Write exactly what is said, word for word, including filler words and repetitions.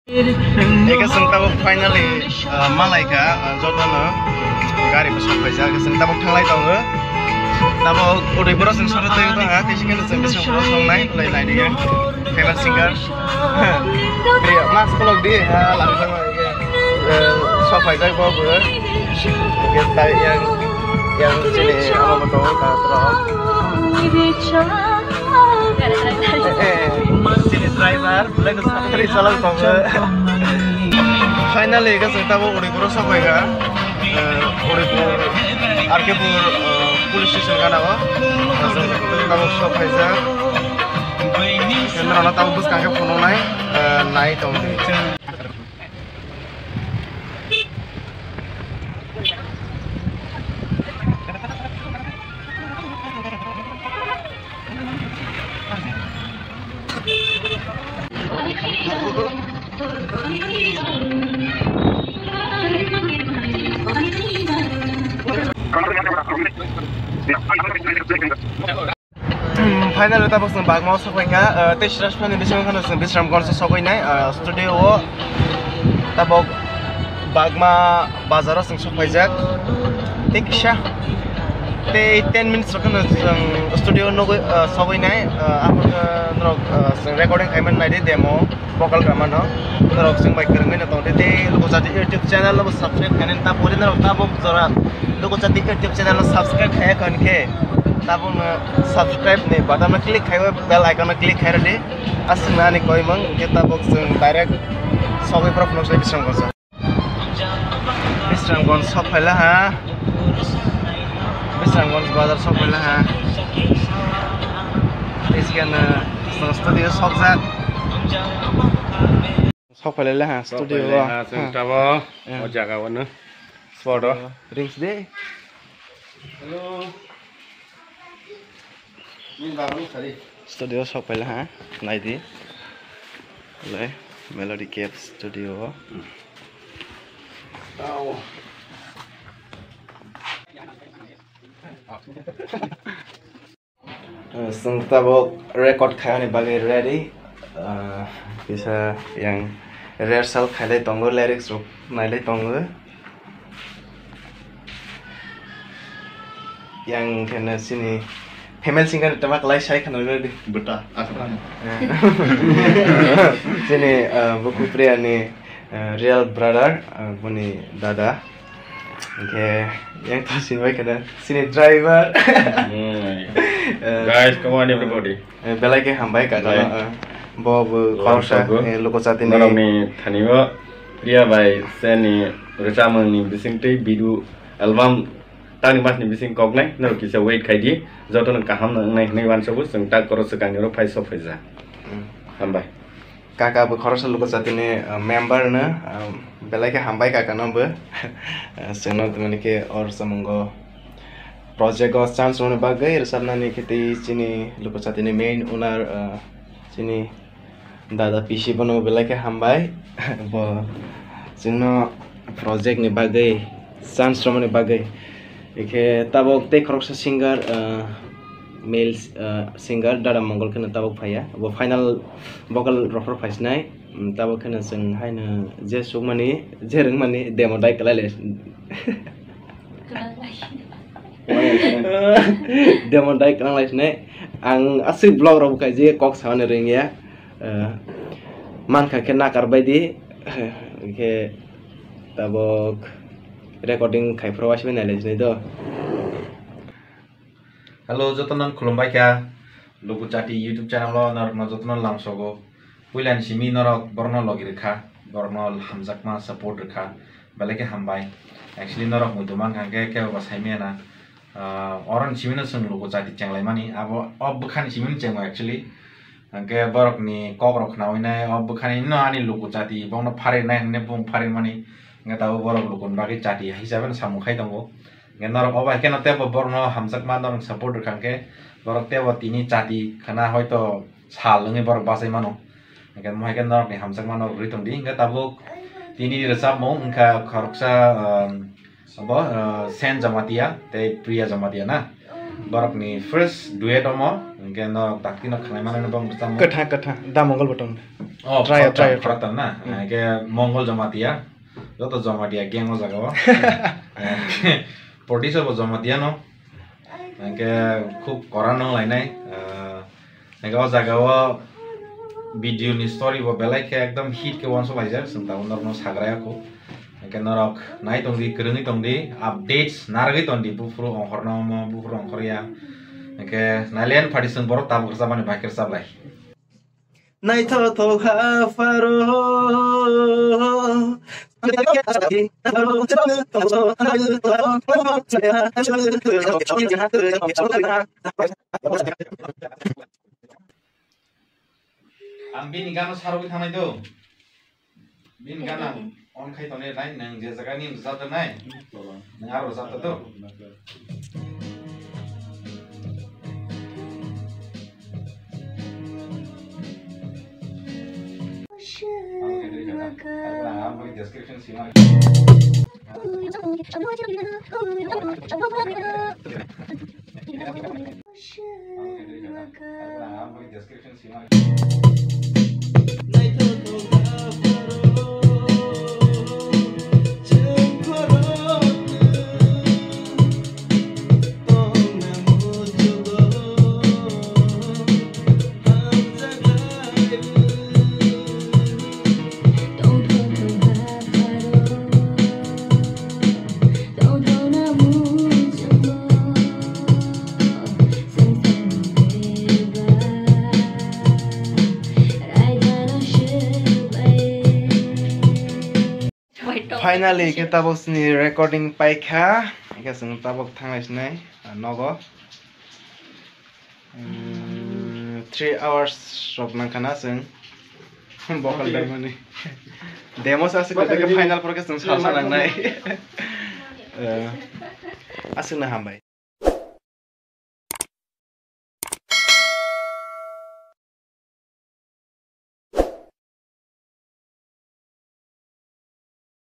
Eke chwng tabuk finally, ah, malaikha, ah, jotono gari bo sokphaijak, chwng tabuk thanglai tongo. Tabuk Udaipuro chwng soro twi tongha, tei sikhe chwng bwskango songnai, ulai nai dige. Famous singer. Priya, mas kolok di, ha, lami tongma dige. Eh, sokphaijak bo bo. Eke tai yang, yang chini ama bo tongo, ta tro. Chini driver, belai no sakri chalok tongo. Finally, eke chwng tabuk Udaipuro sokphaikha. Eh, Udaipur, R K pur, eh, police station gana o. Chwng tabuk sokphaijak. Norokno tabuk bwskang khe phunuknai, eh, nai tongdi. Finally, tabuk chwng Bagma o sokphaikha, ah, tei Srasphani bisingo kheno chwng Bisramganj o sokphainai, ah, studio o tabuk Bagma bazar o chwng sokphaijak. Tei kisa, tei ten minutes rok kheno chwng studio o nugwi, ah, sokphainai, ah, aphuru khe norok, ah, chwng recording khaimani naidi demo. Vocal Grammar no. Norok chwng bai kwrwngwi no tongdi tei Lukuchati YouTube channel no bo subscribe khainani ta pori norok tabuk jora Lukuchati YouTube channel no subscribe khaiya hwn khe tabuk no subscribe ni button no click khaiwi bell icon no click khairwdi. Aswk na ani koimung hwnkhe tabuk chwng direct sogwi phuru phunuknai Bisramganj o. Bisramganj sokphaila ha. Bisramganj bazar sokphaila ha. Tei sikhe no chwng studio sokjak. Sokphaila ha studio o. Sokphaila ha, chwng tabuk o jaga o no. Spot o. Rings de. Hello. Studio sokphaila ha, naidi. Le, Melody Cave Studio o. Chwng tabuk record khaimani bagwi ready. Ah, kisa yang rehearsal khailai tongo, lyrics rok nailai tongo. Yang kheno chini female singer ni twma kwlai sai kheno ready. Bwta, aswk. Eh. Chini, eh, buku Priya ni, eh, real brother, eh, boni dada. Hingke yang to sinbai kheno chini driver. Hmm. Eh, guys, come on everybody. Eh, belai khe hambai kaka no, belai. Eh, bo bo khoroksa, eh, Lukuchati ni. Norokni thani o Priya bai chini rwchapmung ni bising twi video album tangni mas ni bising koknai, norok kisa wait khai di, joto no kaham no wngnai hinwi uansugo, chwng tak oro swkang ni oro phai sok phaija. Hmm. Hambai. Kaka bo khoroksa Lukuchati ni, uh, member no, um, belai khe hambai kaka no bo. Uh, chwng no tini khe or samungo project o chance rwna bagwi rwchapnani khe tei chini Lukuchati ni main owner, uh, chini dada P C bono belai khe hambai. Bo chwngno project ni bagwi chance rwmani bagwi. Ikhe tabuk tei khoroksa singer, ah, male, ah, singer Dada Mongol kheno tabuk phaiya. Bo final vocal rohor phaisinai. Tabuk kheno chwng haino je sukmani, je rwngmani demo dai kwlai le. Demo dai kwlai lai sinai. Ang aswk vlog rok khai je kok samani rwngya. Eh, mankha khe nakar bai di, hwnkhe tabuk recording khai phuru waisa bai nailai sinai do. Hello, jotono khulumbai kha. Lukuchati YouTube channel o norokno jotono lamsogo. Puilani simi norok borokno logi rwkha, borokno hamjakma support rwkha. Belai khe hambai. Actually norok muitu mankha khe kebo bo saimanya na. Ah, oroni simi no chwng Lukuchati chenglaimani. Abo o bwkhani simi no chengo actually. Hwnkhe borokni kokrok khnaui nai, o bwkhani no ani Lukuchati, bongno pharinai hwnwi bung pharinmani, hwnkhe tabuk borok Lukuni bagwi chati hisabe no samung khai tongo. Hwnkhe norok o bai kheno teibo borokno hamjakma norok support rwkha hwnkhe, borok teibo tini chati khna hoito sal wngwi borok bachai mano. Hwnkhe mohai khe norokni hamjakma norok rwui tongdi. Hwnkhe tabuk tini rwchapmung wngkha khoroksa, um, Abo, uh, Sen Jamatia tei Priya Jamatia na. Borokni first duet omo, Hwnkhe norok dakti no khnai manani bong bwchamo. Kwthang, kwthang. Da Mongol bo tong. Oh, try, khoroktham, try, khoroktham na. Hmm. Hwnkhe Mongol Jamatia. Joto Jamatia gang o jaga o. Hwnkhe producer bo Jamatia no. Hwnkhe khub kora nang lainai. Ah, hwnkhe o jaga o video ni story bo belai khe ekdom hit khe uansuk laijak. Chwng tabuk norok no sagra ya khub. Hwnkhe norok nai tong di, kwrwngwi tong di, updates narwgwi tong di, buphuru ongkhorno omo, buphuru ongkhor ya. Hwnkhe nailen phadi chwng borok tabuk rwchapmani bai khe rwchap lai. Naithothok ha pharo. Ang bini gano sarwi thangnai do. Bini gana on khai tongnai nai, nwng je jaga ni rwjak tongnai, nwng aro rwjak to. Ang khai tongwi kha. Ang bo description sima. Finally, khe tabuk chini recording paikha, hwnkhe chwng tabuk thanglai sinai, ah, nogo. Mm, three hours rok nangkha na chwng vocal demo ni. Demo sa se khe final pore khe chwng salsa nangnai. Eh, aswkno hambai.